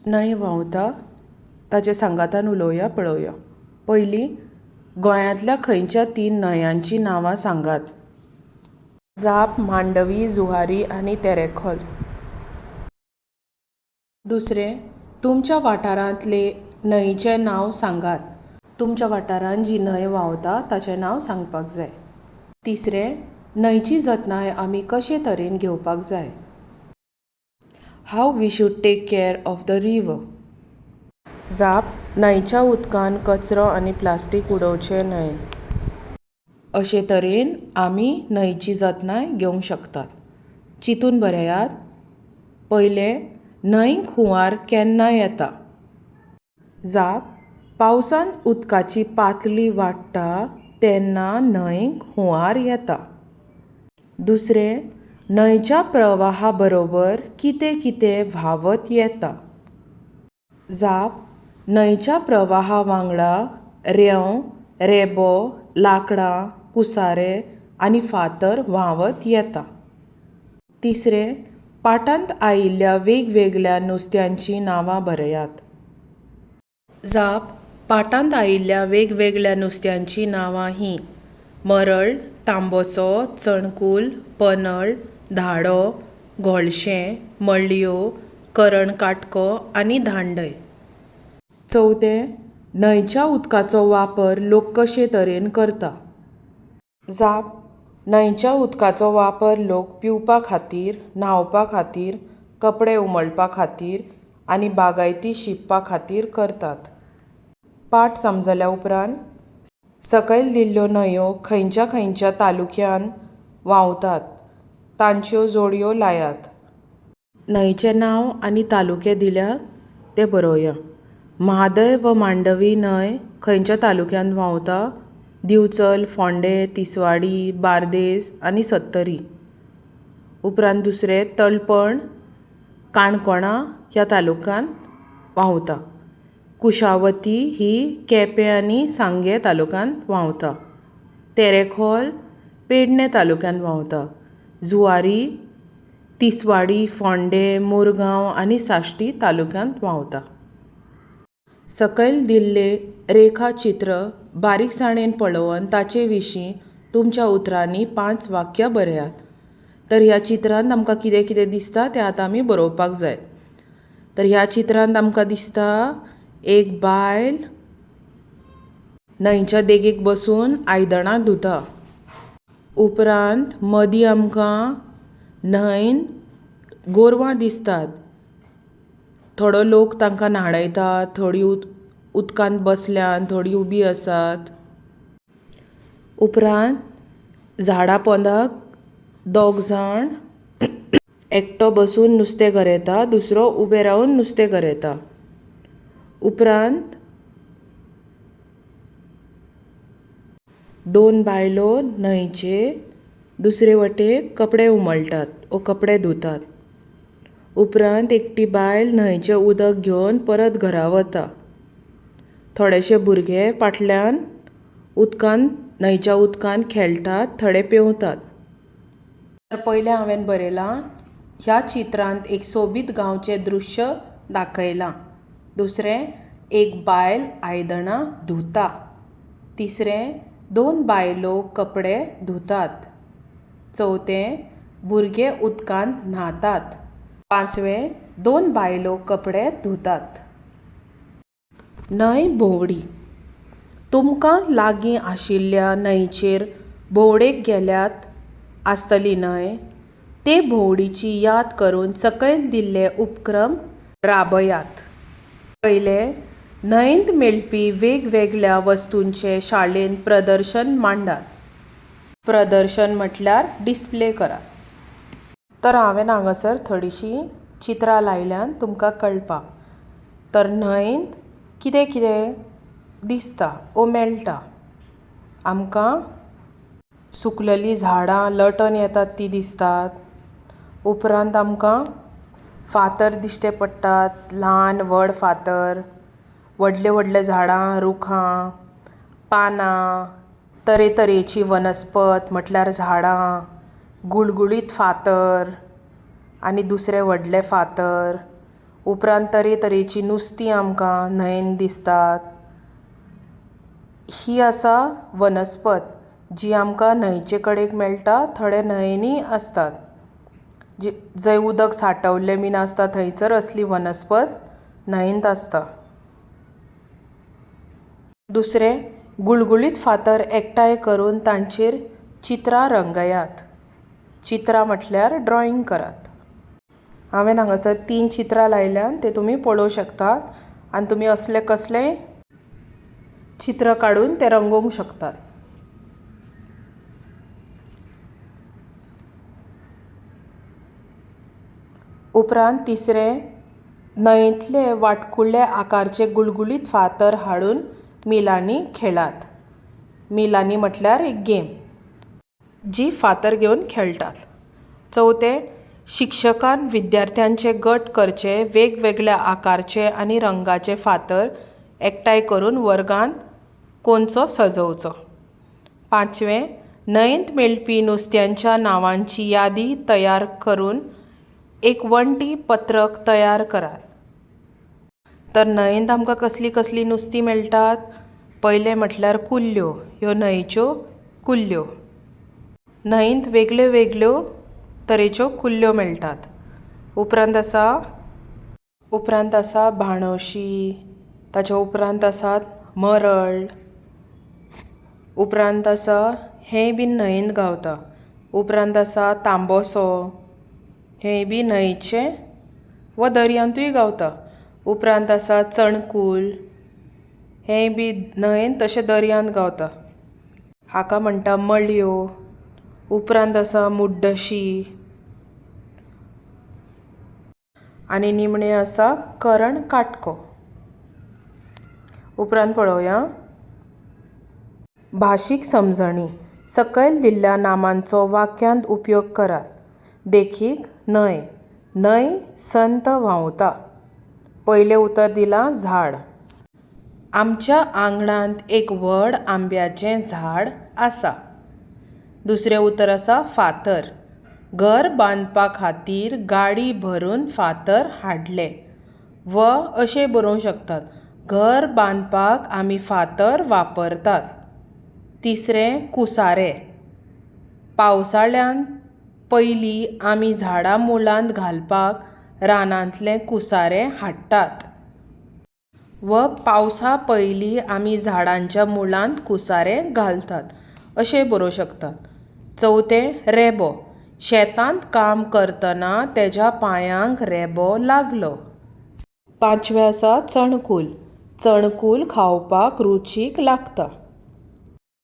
न्हंय व्हांवता ताचे सांगातान उलोवया पळोवया. पयलीं, गोंयांतल्या खंयच्या तीन न्हंयांचीं नांवां सांगात. जाप, मांडवी, जुवारी आनी तेरेखोल. दुसरें, तुमच्या वाठारांतले न्हंयचें नांव सांगात. तुमच्या वाठारांत जी न्हंय व्हांवता ताचें नांव सांगपाक जाय. तिसरें, न्हंयची जतनाय आमी कशे तरेन घेवपाक जाय? How we should take care of the river? जाप, न्हंयच्या उदकांत कचरो आनी प्लास्टीक उडोवचें न्हय. अशे तरेन आमी न्हंयची जतनाय घेवंक शकतात. चिंतून बरयात. पयलें, न्हंयक हुंवार केन्ना येता? जाप, पावसांत उदकाची पातळी वाडटा तेन्ना न्हंयक हुंवार येता. दुसरें, न्हंयच्या प्रवाहा बरोबर कितें कितें व्हांवत येता? जाप, न्हंयच्या प्रवाहा वांगडा रेंव, रेबो, लांकडां, कुसारे आनी फातर व्हांवत येता. तिसरें, पाठांत आयिल्ल्या वेगवेगळ्या नुस्त्यांचीं नांवां बरयात. जाप, पाठांत आयिल्ल्या वेगवेगळ्या नुस्त्यांचीं नांवां हीं, मरळ, तांबसो, चणकूल, पनळ, धाडो, घोळशें, मळयो, करणकाटको आनी धांडय. चवथें, न्हंयच्या उदकाचो वापर लोक कशे तरेन करता? जाप, न्हंयच्या उदकाचो वापर लोक पिवपा खातीर, न्हांवपा खातीर, कपडे उमळपा खातीर आनी बागायती शिंपपा खातीर करतात. पाठ समजल्या उपरांत सकयल दिल्ल्यो न्हंयो खंयच्या खंयच्या तालुक्यांत व्हांवतात तांच्यो जोडयो लायात. न्हंयचें नांव आनी तालुके दिल्यात ते बरोवया. म्हादय व मांडवी न्हंय खंयच्या तालुक्यांत व्हांवता? दिवचल, फोंडें, तिसवाडी, बार्देस आनी सत्तरी. उपरांत दुसरें, तळपण काणकोणा ह्या तालुक्यांत व्हांवता. कुशावती ही केपें आनी सांगें तालुक्यांत व्हांवता. तेरेखोल पेडणे तालुक्यांत व्हांवता. जुवारी तिसवाडी, फोंडें, मुरगांव आनी साश्टी तालुक्यांत व्हांवता. सकयल दिल्लें रेखाचित्र बारीकसाणेन पळोवन ताचे विशीं तुमच्या उतरांनी पांच वाक्यां बरयात. तर ह्या चित्रांत आमकां कितें कितें दिसता तें आतां आमी बरोवपाक जाय. तर ह्या चित्रांत आमकां दिसता एक बायल न्हंयच्या देगेक बसून आयदणां धुता. उपरांत मदीं आमकां न्हंयन गोरवां दिसतात. थोडो लोक तांकां न्हाणयता, थोडीं उदकांत बसल्यांत, थोडीं उबीं आसात. उपरांत झाडा पोंदाक दोग जाण एकटो बसून नुस्तें गरयता, दुसरो उबे रावन नुस्तें गरयता. उपरांत दोन बायलो न्हंयचे दुसरे वटेन कपडे उमळटात वो कपडे धुतात. उपरांत एकटी बायल न्हंयचें उदक घेवन परत घरा वता. थोडेशे भुरगे फाटल्यान उदकांत न्हंयच्या उदकांत खेळटात, थोडे पेंवतात. तर पयलें हांवें बरयलां, ह्या चित्रांत एक सोबीत गांवचें दृश्य दाखयलां. दुसरें, एक बायल आयदणां धुता. तिसरें, दोन बायलो कपडे धुतात. चवथें, भुरगे उदकांत न्हातात. पांचवें, दोन बायलो कपडे धुतात. न्हंय भोंवडी. तुमकां लागीं आशिल्ल्या न्हंयचेर भोंवडेक गेल्यात आसतली न्हय? ते भोंवडेची याद करून सकयल दिल्ले उपक्रम राबयात. पयलें, न्हंयंत मेळपी वेगवेगळ्या वस्तूंचें शाळेंत प्रदर्शन मांडात. प्रदर्शन म्हटल्यार डिस्प्ले करात. तर हांवें हांगासर थोडीशीं चित्रां लायल्यांत तुमकां कळपाक. तर न्हंयंत कितें कितें दिसता वो मेळटा? आमकां सुकललीं झाडां लटन येतात तीं दिसतात. उपरांत आमकां फातर दिश्टी पडटात, ल्हान व्हड फातर, व्हडले व्हडले झाडां, रुखां, पानां, तरेतरेची वनस्पत म्हटल्यार झाडां, गुळगुळीत फातर आनी दुसरे व्हडले फातर, उपरांत तरेतरेचीं नुस्तीं आमकां न्हंयेंत दिसतात. ही आसा वनस्पत जी आमकां न्हंयचे कडेक मेळटा थोडे न्हंयेनूय आसतात. जंय उदक सांठवल्लें बीन आसता थंयसर असली वनस्पत न्हंयेंत आसता. दुसरें, गुळगुळीत फातर एकठांय करून तांचेर चित्रां रंगयात. चित्रां म्हटल्यार ड्रॉइंग करात. हांवें हांगासर तीन चित्रां लायल्यांत तीं तुमी पळोवंक शकतात आनी तुमी असले कसलेय चित्र काडून तें रंगोवंक शकतात. उपरांत तिसरें, न्हंयेंतले वाटकुळे आकारचे गुळगुळीत फातर हाडून मिलांनी खेळात. मिलांनी म्हटल्यार एक गेम जी फातर घेवन खेळटात. चवथें, शिक्षकान विद्यार्थ्यांचे गट करचे, वेगवेगळ्या आकारचे आनी रंगाचे फातर एकठांय करून वर्गांत कोनसो सजोवचो. पांचवें, न्हंयेंत मेळपी नुस्त्यांच्या नांवांची यादी तयार करून एक वण्टी पत्रक तयार करात. तर न्हंयेंत आमकां कसलीं कसलीं नुस्तीं मेळटात? पयलें म्हटल्यार कुल्ल्यो. ह्यो न्हंयच्यो कुल्ल्यो. न्हंयेंत वेगळ्यो वेगळ्यो तरेच्यो कुल्ल्यो मेळटात. उपरांत आसा उपरांत आसा भाणोशी, ताच्या उपरांत आसात मरळ, उपरांत आसा हेंय बीन न्हंयेंत गावता. उपरांत आसा तांबोसो, हेंय बी न्हंयचें वा दर्यांतूय गावता. उपरांत आसा चणकूल, हेंय बी न्हंयेंत तशें दर्यांत गावता. हाका म्हणटा मळयो. उपरांत आसा मुड्डशी. आनी निमणें आसा करण काटको. उपरांत पळोवया भाशीक समजणी. सकयल दिल्ल्या नामांचो वाक्यांत उपयोग करात. देखीक, न्हंय. न्हंय संथ व्हांवता. पयलें उतर दिलां झाड. आमच्या आंगणांत एक व्हड आंब्याचें झाड आसा. दुसरें उतर आसा फातर. घर बांदपा खातीर गाडी भरून फातर हाडले. वा अशें बरोवंक शकतात, घर बांदपाक आमी फातर वापरतात. तिसरें, कुसारें. पावसाळ्यांत पयलीं आमी झाडां मुळांत घालपाक रानांतलें कुसारें हाडटात. वा पावसा पयलीं आमी झाडांच्या मुळांत कुसारें घालतात. अशें बरोवंक शकतात. चवथें, रेबो. शेतांत काम करतना तेज्या पांयांक रेबो लागलो. पांचवें आसा चणकूल. चणकूल खावपाक रुचीक लागता.